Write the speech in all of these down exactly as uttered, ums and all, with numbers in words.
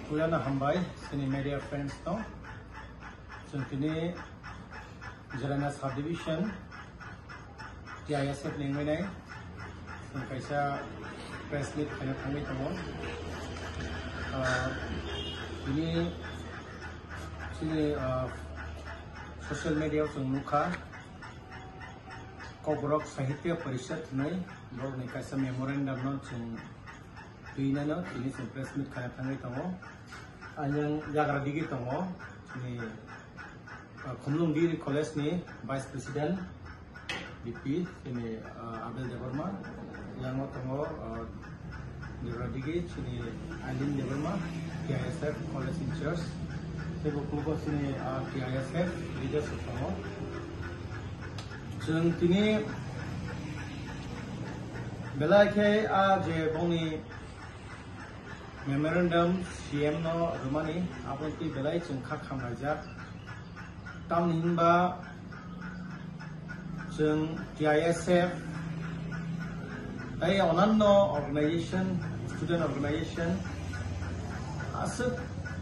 Puilano hambai, chini media friends no. Chwng tini Jirana Subdivision, T I S F ni wngwi nai. Chwng kaisa press meet khaina thangwi tongo. Ah, tini chini, ah, social media o chwng nukha, Kokborok Sahitya Parishad hinwi borokni kaisa memorandum no chwng twi nano tini chwng press meet khaina thangwi tongo. Ayang yagra digi tongo chini, ah, Khumlung Degree College ni Vice President, V P, chini, ah, Abel Debbarma. Yango tongo, ah, Debra digi chini Aileen Debbarma, T I S F College in Charge. Tei bo kulugo chini, ah, T I S F leaders tongo. Chwng tini belai khe a je bongni memorandum C M no rwmani, aboni twi belai chwng kha khamlaijak. Tamni hinba chwng T I S F tei onanno organization, student organization aswk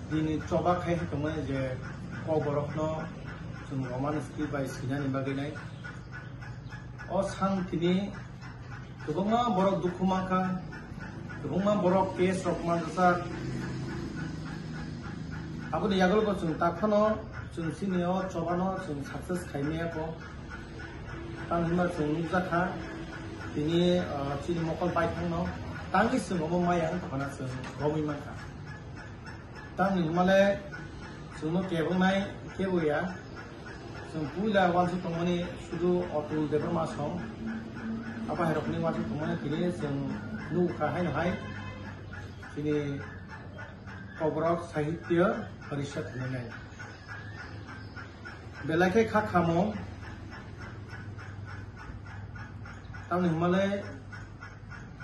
bini choba khai tongmani je Kokborokno chwng Roman script bai swinani bagwi nai. O sang tini kwbangma borok dukhu mankha, kwbangma borok case rok manjak. Aboni yagulo bo chwng tak phano chwng chini o chobano chwng success khai maya kho. Tamo hwnba chwng nukjakha tini, ah, chini mokol baithangno tangwi chwng omo maya wng tongkhana chwng romwi mankha. Tamni hwnmale chwngno kebwngnai kebo ya. Chwng puila uansuk tongmani sudu Atul Debbarma song. Abo hairokni uansuk tongmani tini chwng nukha haino hai. Chini Kokborok Sahitya Parishad hinwi nai. Belai khe kha khamo. Tamni hwnmale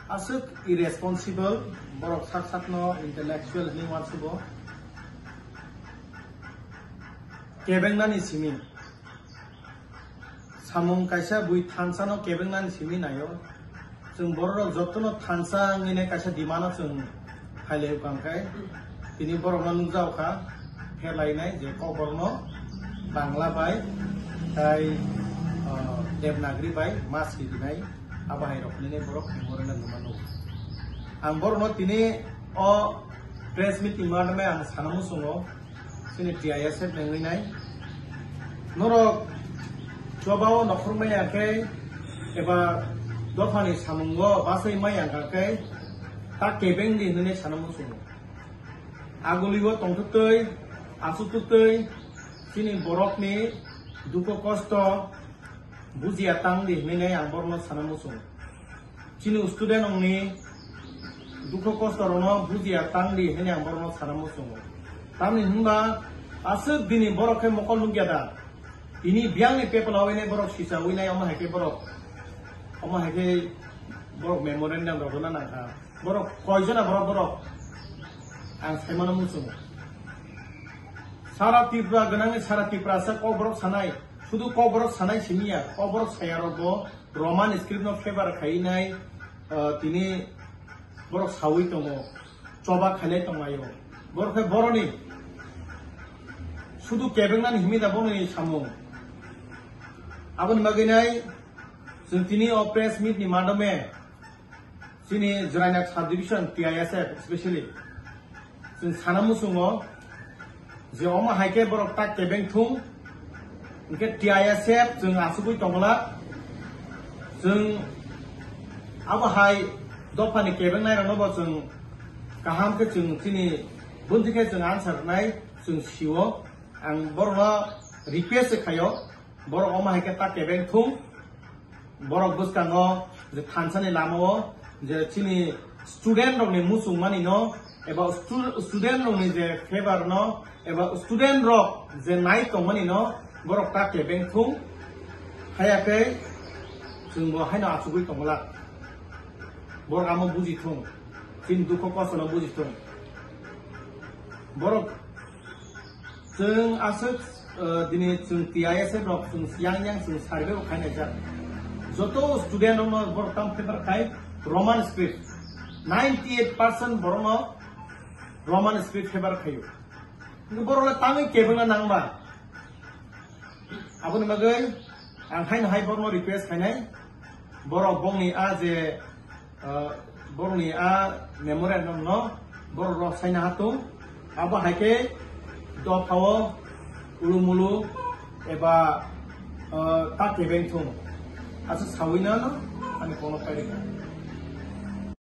aswk irresponsible, borok sak sakno intellectual hinwi uansugo. Kebengnani simi. Samung kaisa bui thansa no kebengnani simi naio. Chwng borok rok jotono thansa wngwi nai kaisa demand no chwng phailai kha khe tini borok no nukjao kha pherlai nai je Kokborok no Bangla bai tai, ah, Devanagari bai ma si rinai abo hai rok hinwi borok memorandum rwma nukha. Ang borok no tini o press meeting ma ang sana muchungo. Chini T I S F nengwi nai. Norok chobao nokhor maya khe eba dophani samungo basai maya kha khe ta kebeng di hinwi sana muchungo. Aguligo tongthwktwi, achuktwktwi chini borokni dukho kosto bujiya tang di hinwi nai ang borokno sana muchungo. Chini student rokni dukho kosto rokno bujiya tang di hinwi ang borokno sana muchungo. Tamni hwnba aswk bini borok khe mokol nukya da. Tini biyangni pepla wine borok sisa wine omo hai khe borok, omo hai khe borok memorandum rok rwna nangkha. Borok koijona borok borok ang saimano muchungo. Sara Tripura gwnangni sara Tripura sa Kokborok sanai, sudu Kokborok sanai simiya, Kokborok sayarok bo Roman script no favor khai nai, ah, tini borok sawi tongo, choba khailai tonglaio. Borok khe boroni sudu kebengnani himi da boroni samung. Aboni bagwi nai chwng tini o press meet ni madome chini Jirainak subdivision T I S F specially chwng sana muchungo je omo hai khe borok ta kebeng thung, hinkhe T I S F chwng achugwi tongla, chwng abo hai dophani kebeng nai rokno bo chwng kaham khe chwng chini bunti khe chwng answer nai chwng sio. Ang borokno request se khaio, borok omo hai khe ta kebeng thung. Borok bwskango je thansani lamao je chini student rokni muchungmani no eba stu-, student rokni je favor no eba student rok je nai tongmani no borok ta kebeng thung. Haya khe chwng bo haino achugwi tongla. Borok amo buji thung. Chini dukho kosto no buji thung. Borok Chwng aswk, uh, dini chwng T I S F rok chwng yang yang chwng survey bo khainai jak. Joto student rokno borok tam paper khai Roman script. Ninety eight percent borokno Roman script favor khaio. Borok le tangwi kebengna nangma. Aboni bagwi ang haino hai borokno request khainai, borok bongni a je, uh, borokni a memorandum no borok rok saina hatung, abo hai khe dophao ulumulu eba, uh, ta kebeng thung. Asa sawi na no ani kono pairika.